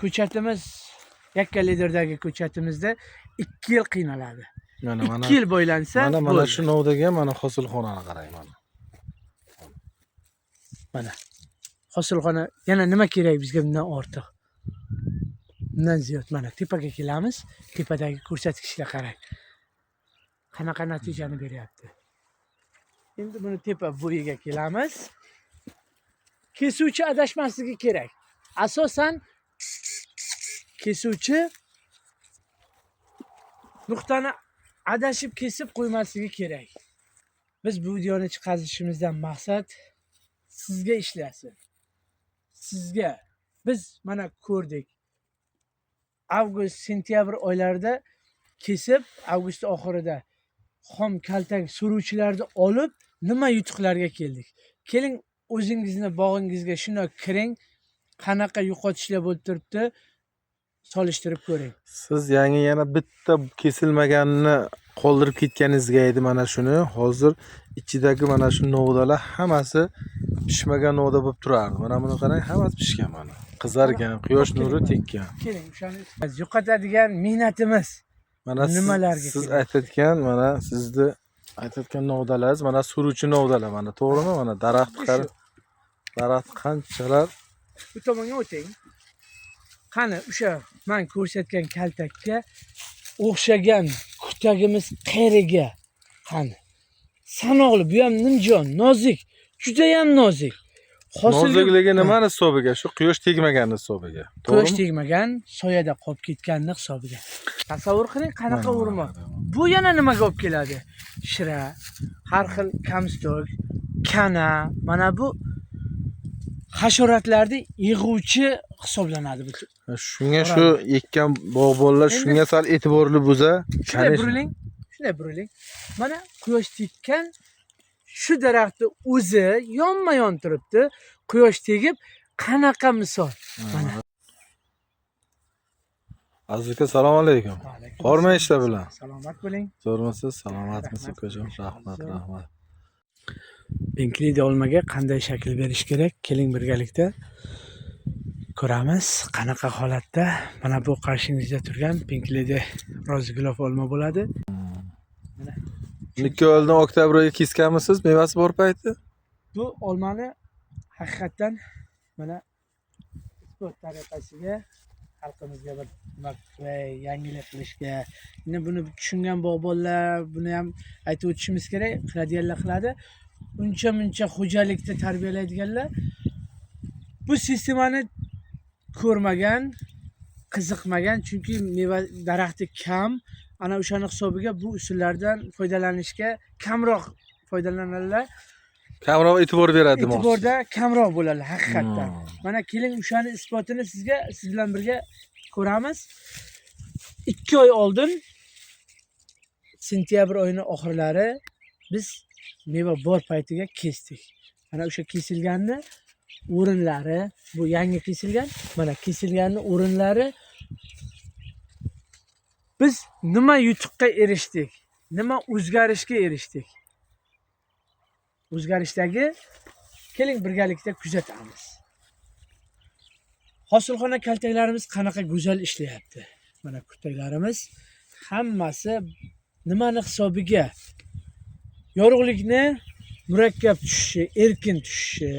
Ko'chatimiz, yakka liderdagi ko'chatimizda 2 yil qiynaladi. Mana mana 2 yil boylansa mana mana bo'ldi. Shu novdaga, mana hosilxonani qarang mana. Mana hosilxona, yana nima kerak bizga bundan ortiq? Bundan ziyod mana tepaga kelamiz. Tepadagi ko'rsatkichga qarang. Qanaqa natijani beryapti. Endi buni tepa bo'yiga kelamiz. Kesuvchi adashmasligi kerak. Asosan kesuvchi nuqtani adashib kesib qo'ymasligi kerak. Biz bu videoni chiqarishimizdan maqsad sizga ishlasin. Sizga biz mana ko'rdik. Avgust, sentyabr oylarida kesib, avgust oxirida xom kaltak suruvchilarni olib nima yutuqlarga keldik. Keling, o'zingizni bog'ingizga shunday kiring, qanaqa yo'qotishlar bo'lib turibdi, solishtirib ko'ring. Siz yangi yana bitta kesilmaganini qoldirib ketganingizga edi mana shuni. Hozir ichidagi mana shu novdalar hammasi pishmagan novda bo'lib turardi. Mana buni qarang, hammasi pishgan mana. Qizargan, quyosh nuri tekkan. Keling, o'shani yo'qotadigan mehnatimiz Mana siz, nimalarga siz kerak? aytayotgan, mana sizni aytayotgan novdalaringiz mana suruvchi novdalar mana, to'g'rimi? Mana daraxt Shu. qara, daraxt qanchalar. Bu tomonga o'ting. Qani o'sha men ko'rsatgan kaltakka o'xshagan kurtagimiz qayeriga? Qani? Sanoqli, bu ham nimjon, nozik, juda ham nozik. Nozikligi nimani hisobiga? Shu quyosh tegmagani hisobiga. Quyosh To'g'rimi? tegmagan, soyada qolib ketganini hisobiga. Tasavvur qiling, qanaqa Mana, o'rmon. mana. Bu yana nimaga olib keladi? Shira, har xil kamstok, kana, mana bu hasharotlarni yig'uvchi hisoblanadi bu. Shunga shu ekkan bog'bonlar Endi- shunga sal e'tiborli bo'lsa, Shunday конечно. buriling, shunday buriling. Mana quyosh tekkan shu daraxtni o'zi yonma-yon turibdi. Quyosh tegib qanaqa misol. Mana. Aziz aka, assalomu alaykum. Hormang ishlar bilan. Salomat bo'ling. Zo'rmisiz? Salomatmisiz, Rahmat. ukajon? Rahmat, rahmat. Benklida olmaga qanday shakl berish kerak? Keling, birgalikda ko'ramiz qanaqa holatda. Mana bu qarshingizda turgan Pinklidi Rozi olma bo'ladi. 2 oy oldin oktyabr oyi kesganmisiz? Mevasi bor payti? Bu olmani haqiqatdan mana isbot tariqasiga xalqimizga bir nima qilay, yangilik qilishga. Endi buni tushungan bog'bonlar, buni ham aytib o'tishimiz kerak, qiladiganlar qiladi. Uncha muncha xo'jalikda tarbiyalaydiganlar bu sistemani ko'rmagan, qiziqmagan, chunki meva daraxti kam, ana o'shani hisobiga bu usullardan foydalanishga kamroq foydalanadilar. Kamroq e'tibor beradi demoqchisiz. E'tiborda kamroq bo'ladi haqiqatdan. Mana keling, o'shani isbotini sizga, siz bilan birga ko'ramiz. 2 oy oldin sentyabr oyini oxirlari biz meva bor paytiga kesdik. Mana o'sha kesilganni o'rinlari, bu yangi kesilgan, mana kesilganni o'rinlari. Biz nima yutuqqa erishdik? Nima o'zgarishga erishdik? O'zgarishdagi keling, birgalikda kuzatamiz. Hosilxona kaltaklarimiz qanaqa go'zal ishlayapti. Mana kurtaklarimiz hammasi nimani hisobiga? Yorug'likni murakkab tushishi, erkin tushishi.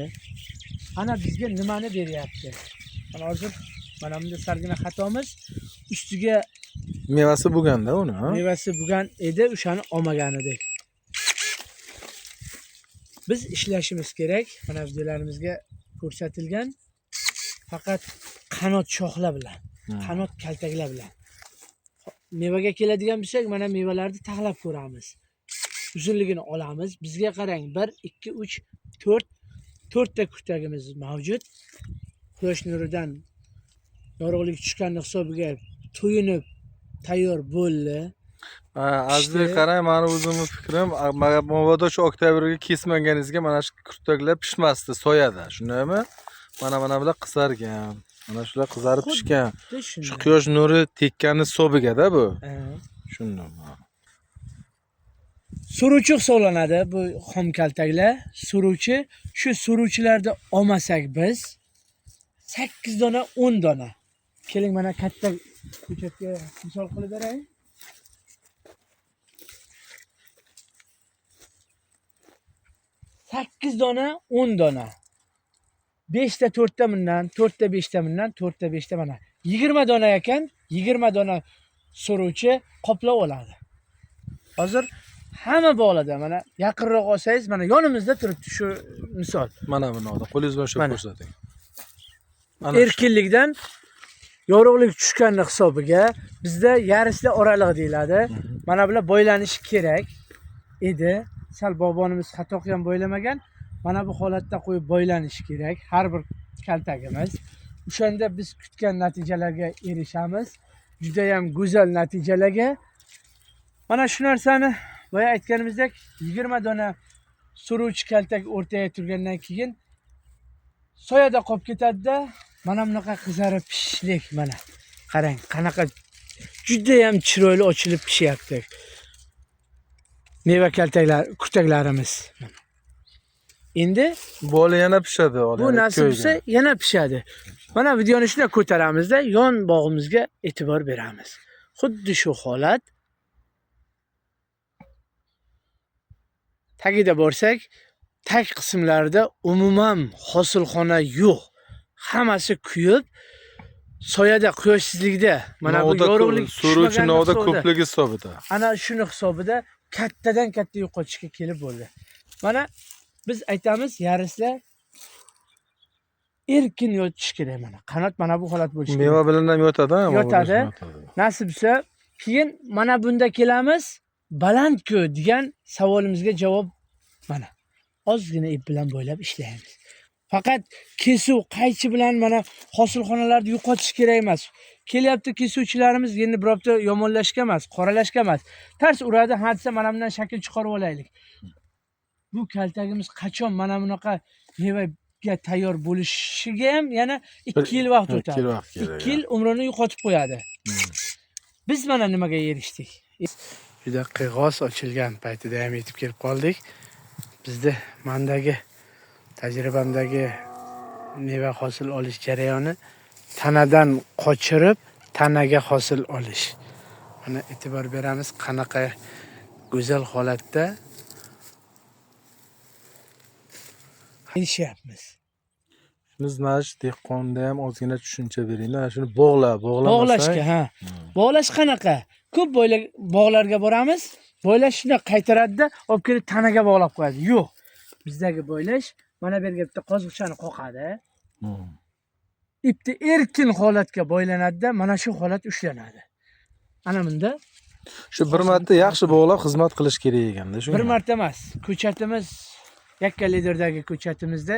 Ana bizga nimani beryapti? Mana hozir mana bunda salgina xatomiz ustiga Mevasi bo'lganda uni, ha? Mevasi bo'lgan edi, o'shani olmagan edik. Biz ishlashimiz kerak. Mana videolarimizga ko'rsatilgan faqat qanot shoxlar bilan, qanot kaltaklar bilan. Mevaga keladigan bo'lsak, mana mevalarni taxlab ko'ramiz. Uzunligini olamiz. Bizga qarang, 1, 2, 3, 4, 4 ta kurtagimiz mavjud. Quyosh nuridan yorug'lik tushgani hisobiga to'yinib tayyor bo'ldi. Ha, Aziz Pishdi. qarang, mani o'zimni fikrim, mabodo shu oktyabrga kesmaganingizga mana shu kurtaklar pishmasdi soyada, shundaymi? Mana mana bular qizargan. Mana shular qizarib Xuddi pishgan. Shu shunday. Quyosh nuri tekkani hisobiga-da bu. Ha. Shundan. Suruvchi hisoblanadi bu xom kaltaklar. Suruvchi, shu suruvchilarni olmasak biz 8 dona, 10 dona. Keling, mana katta ko'chatga misol qilib beray. 8 dona, 10 dona. 5 ta 4 ta bundan, 4 ta 5 ta bundan, 4 ta 5 ta mana. 20 dona ekan, 20 dona so'ruvchi qoplab oladi. Hozir hamma bog'larda mana yaqinroq olsangiz, mana yonimizda turibdi shu misol. Mana bu novda. Qo'lingiz bilan ushlab Mana. ko'rsating. Ana shu. Erkinlikdan yorug'lik tushganni hisobiga bizda yarislar oralig'i deyiladi. Mana bular boylanishi kerak edi. Sal bog'bonimiz xato qilgan, boylamagan. Mana bu holatda qo'yib boylanishi kerak har bir kaltagimiz. O'shanda biz kutgan natijalarga erishamiz. Juda ham go'zal natijalarga. Mana shu narsani boya aytganimizdek 20 dona suruvchi kaltak o'rtaga turgandan keyin soyada qolib ketadi-da, mana bunaqa qizarib pishishlik mana. Qarang, qanaqa juda ham chiroyli ochilib pishyapti. Meva kaltaklar, kurtaklarimiz. Endi Bu hali yana pishadi. bu nasib bo'lsa yana pishadi. Mana videoni shunday ko'taramizda, yon bog'imizga e'tibor beramiz. Xuddi shu holat. Tagida borsak, tag qismlarida umuman hosilxona yo'q. Hammasi kuyib, soyada, quyoshsizlikda, mana bu yorug'lik so'ruvchi tushmaganni novda hisobida. ko'pligi hisobida. Ana shuni hisobida kattadan katta yo'qotishga kelib bo'ldi. Mana biz aytamiz, yarislar erkin yotish kerak mana. Qanot mana bu holat bo'lishi kerak. Meva bilan ham yotadi, ha? Yotadi. Nasib bo'lsa, keyin mana bunda kelamiz, baland-ku degan savolimizga javob mana. Ozgina ip bilan bo'ylab ishlaymiz. Faqat kesuv qaychi bilan mana hosilxonalarni yo'qotish kerak emas. Kelyapti kesuvchilarimiz, endi birorta yomonlashga emas, qoralashga emas. Tars uradi, ha desa mana bundan shakl chiqarib olaylik. Bu kaltagimiz qachon mana bunaqa mevaga tayyor bo'lishiga ham yana 2 yil vaqt 2 o'tadi. yil vaqt kerak. 2 yil umrini yo'qotib qo'yadi. Biz mana nimaga erishdik? Juda qiyg'os ochilgan paytida ham yetib kelib qoldik. Bizda mandagi tajribamdagi meva hosil olish jarayoni tanadan qochirib tanaga hosil olish. Mana e'tibor beramiz, qanaqa go'zal holatda erishyapmiz. Shuni znash dehqonda ham ozgina tushuncha beringlar. Shuni bog'la, bog'lamasang. Bog'lashga, ha. Bog'lash qanaqa? Ko'p bog'larga boramiz, bo'ylash shunday qaytaradida, olib kelib tanaga bog'lab qo'yadi. Yo'q. Bizdagi bo'ylash mana bu yerga bitta qoziqchani qoqadi. Ipni erkin holatga bo'ylanadi-da, mana shu holat ushlanadi. Ana bunda Shu bir marta yaxshi bog'lab xizmat qilish kerak ekanda, shunga. Bir marta emas. Ko'chatimiz, yakka liderdagi ko'chatimizda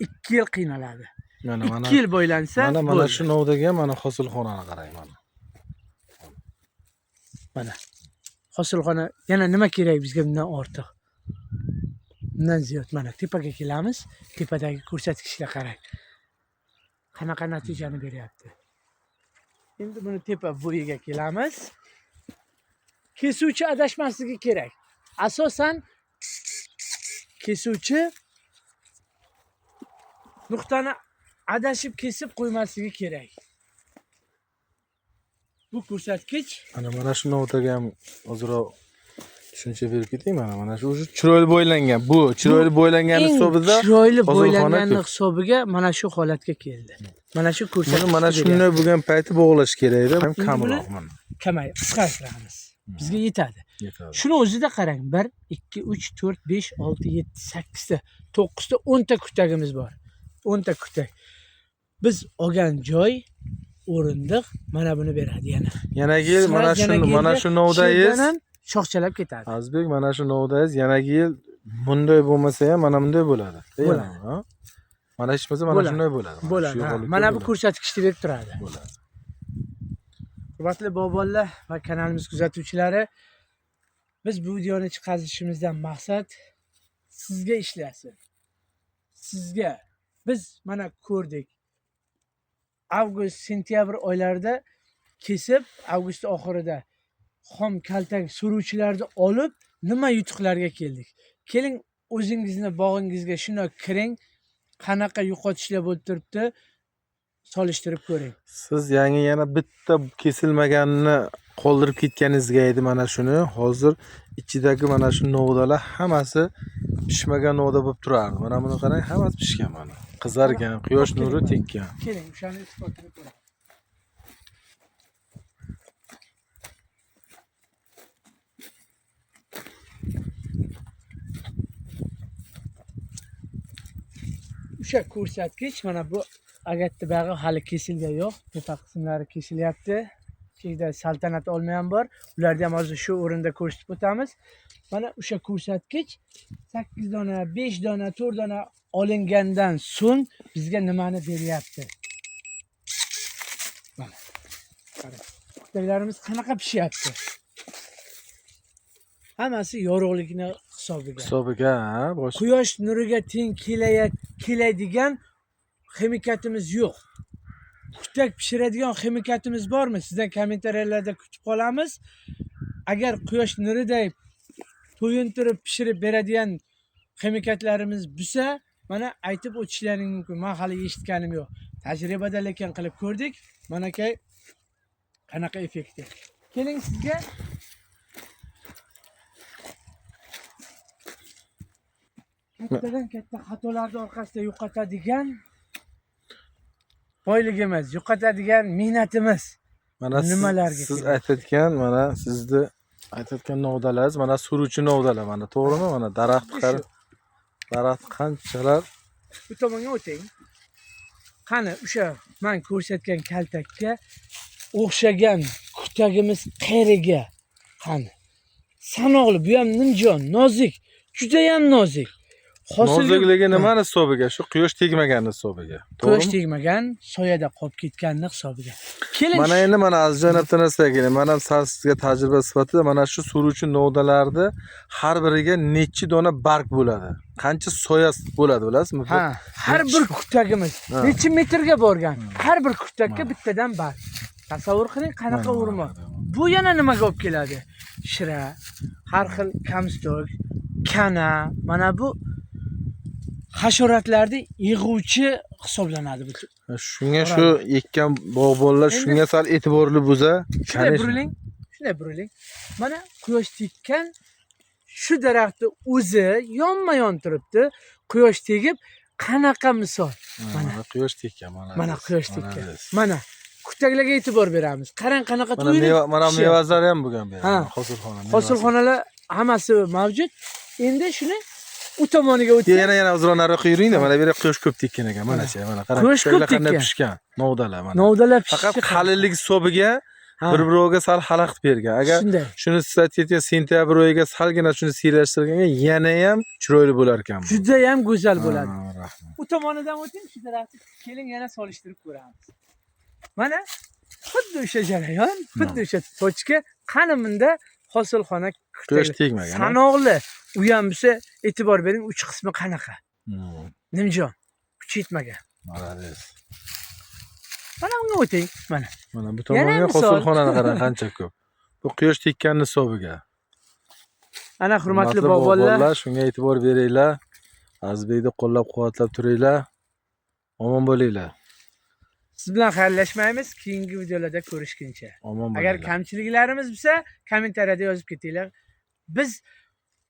2 yil qiynaladi. Mana 2 yil bo'ylansa, mana shu novdaga mana hosilxonani qarang mana. Mana hosilxona yana nima kerak bizga bundan ortiq? Bundan ziyod mana tepaga kelamiz, tepadagi ko'rsatkichga qarang. Qanaqa natijani beryapti. Endi buni tepa bo'yiga kelamiz. Kesuvchi adashmasligi kerak. Asosan kesuvchi nuqtani adashib kesib qo'ymasligi kerak. Bu ko'rsatkich mana shu novdaga ham ozroq tushuncha berib ketay mana. Mana shu o'zi chiroyli bo'ylangan. Bu chiroyli bo'ylangani hisobida chiroyli hozirxona bo'ylangani ko'p. hisobiga mana shu holatga keldi. Mana shu ko'rsatkich. Buni mana shunday bo'lgan payti bog'lash kerak edi. Ham Endi kamroq buni mana. Kamay qisqartiramiz. Bizga yetadi. Yetadi. Shuni o'zida qarang. 1 2 3 4 5 6 7 8 ta, 9 ta, 10 ta kurtagimiz bor. 10 ta kurtak. Biz olgan joy o'rindiq mana buni beradi yana. Yanagi yil mana shu mana shu novdangiz shoxchalab ketadi. Azizbek, mana shu novdangiz yanagi yil bunday bo'lmasa ham mana bunday bo'ladi. Bo'ladi. Mana hech bo'lmasa mana shunday bo'ladi. Bo'ladi. Mana bu ko'rsatkichni berib turadi. Bo'ladi. Hurmatli bog'bonlar va kanalimiz kuzatuvchilari, biz bu videoni chiqarishimizdan maqsad sizga ishlasin. Sizga biz mana ko'rdik. Avgust, sentyabr oylarida kesib, avgust oxirida xom kaltak suruvchilarni olib nima yutuqlarga keldik. Keling o'zingizni bog'ingizga shuni kiring, qanaqa yo'qotishlar bo'lib turibdi. Solishtirib ko'ring. Siz yangi yana bitta kesilmaganini qoldirib ketganingizga edi mana shuni. Hozir ichidagi mana shu novdalar hammasi pishmagan novda bo'lib turardi. Mana buni qarang, hammasi pishgan mana. Qizargan, quyosh nuri tekkan. Keling, o'shani isbotini ko'ramiz. O'sha ko'rsatkich mana bu agatni bag'i hali kesilgan yo'q. Tepa qismlari kesilyapti. Ichida saltanat olma ham bor. Ularni ham hozir shu o'rinda ko'rsatib o'tamiz. Mana o'sha ko'rsatkich 8 dona, 5 dona, 4 dona olingandan so'ng bizga nimani beryapti? Mana. Qarang. Kurtaklarimiz qanaqa pishyapti? Hammasi yorug'likni hisobiga. Hisobiga, ha, bosh. Quyosh nuriga teng keladigan ximikatimiz yo'q. Kurtak pishiradigan ximikatimiz bormi? Sizdan kommentariyalarda kutib qolamiz. Agar quyosh nuriday to'yintirib pishirib beradigan ximikatlarimiz bo'lsa, mana aytib o'tishlaring mumkin. Men hali eshitganim yo'q. Tajribada lekin qilib ko'rdik. Manakay qanaqa effekti. Keling sizga kattadan katta xatolarni orqasida yo'qotadigan boyligimiz, yo'qotadigan mehnatimiz. Mana nimalarga siz kerak? aytayotgan, mana sizni aytayotgan novdalaringiz, mana suruvchi novdalar, mana to'g'rimi? Mana daraxt Shu. Daraxt qanchalar Bu tomonga o'ting. Qani o'sha men ko'rsatgan kaltakka o'xshagan kurtagimiz qayeriga? Qani? Sanoqli, bu ham nimjon, nozik, juda ham nozik. Nozikligi nimani hisobiga? Shu quyosh tegmagani hisobiga. Quyosh To'g'rimi? tegmagan, soyada qolib ketganini hisobiga. Keling. Mana endi mana Azizjon bitta narsa keling. Mana ham sal sizga tajriba sifatida mana shu suruvchi novdalarni har biriga nechi dona barg bo'ladi? Qancha soya bo'ladi bilasizmi? Ha, har bir kurtagimiz necha metrga borgan? Har bir kurtakka bittadan barg. Tasavvur qiling, qanaqa urma. Bu yana nimaga olib keladi? Shira, har xil kamstok, kana, mana bu hasharotlarni yig'uvchi hisoblanadi bu. Shunga shu ekkan bog'bonlar shunga sal e'tiborli bo'lsa, Shunday buriling, shunday buriling. Mana quyosh tekkan shu daraxtni o'zi yonma-yon turibdi. Quyosh tegib qanaqa misol. Mana quyosh tekkan, mana. Mana quyosh tekkan. Mana kurtaklarga e'tibor beramiz. Qarang qanaqa to'yinib. Mana mevazlar ham bo'lgan bu yerda. Hosilxona. Hosilxonalar hammasi mavjud. Endi shuni u tomoniga o'tsak. Yana ozroq nariroqqa yuringda, mana bu yerga quyosh ko'p tekkan ekan. Mana-chi, mana qarang. Quyosh ko'p qanday tekkan. Pishgan novdalar mana. Novdalar pishdi. Faqat qalinlik hisobiga bir-biroviga sal xalaqit bergan. Agar shuni siz aytayotgan sentyabr oyiga salgina shuni siylashtirganga yana ham chiroyli bo'lar ekan. Juda ham go'zal bo'ladi. U tomonidan o'ting, shu daraxtni keling yana solishtirib ko'ramiz. Mana xuddi o'sha jarayon, xuddi o'sha tochka, qani bunda hosilxona Quyosh tegmagan. Sanoqli. U ham bo'lsa e'tibor bering, uch qismi qanaqa? Nimjon, kuchi yetmagan. Молодец. Mana unga o'ting, mana. Mana bu tomonga hosilxonani qarang qancha ko'p. Bu quyosh tekkanni hisobiga. Ana hurmatli bog'bonlar, shunga e'tibor beringlar. Azizbekni qo'llab-quvvatlab turinglar. Omon bo'linglar. Siz bilan xayrlashmaymiz, keyingi videolarda ko'rishguncha. Agar kamchiliklarimiz bo'lsa, kommentariyada yozib ketinglar. Biz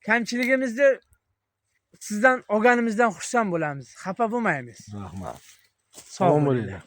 kamchiligimizni sizdan olganimizdan xursand bo'lamiz, xafa bo'lmaymiz. Rahmat. Sog' bo'linglar.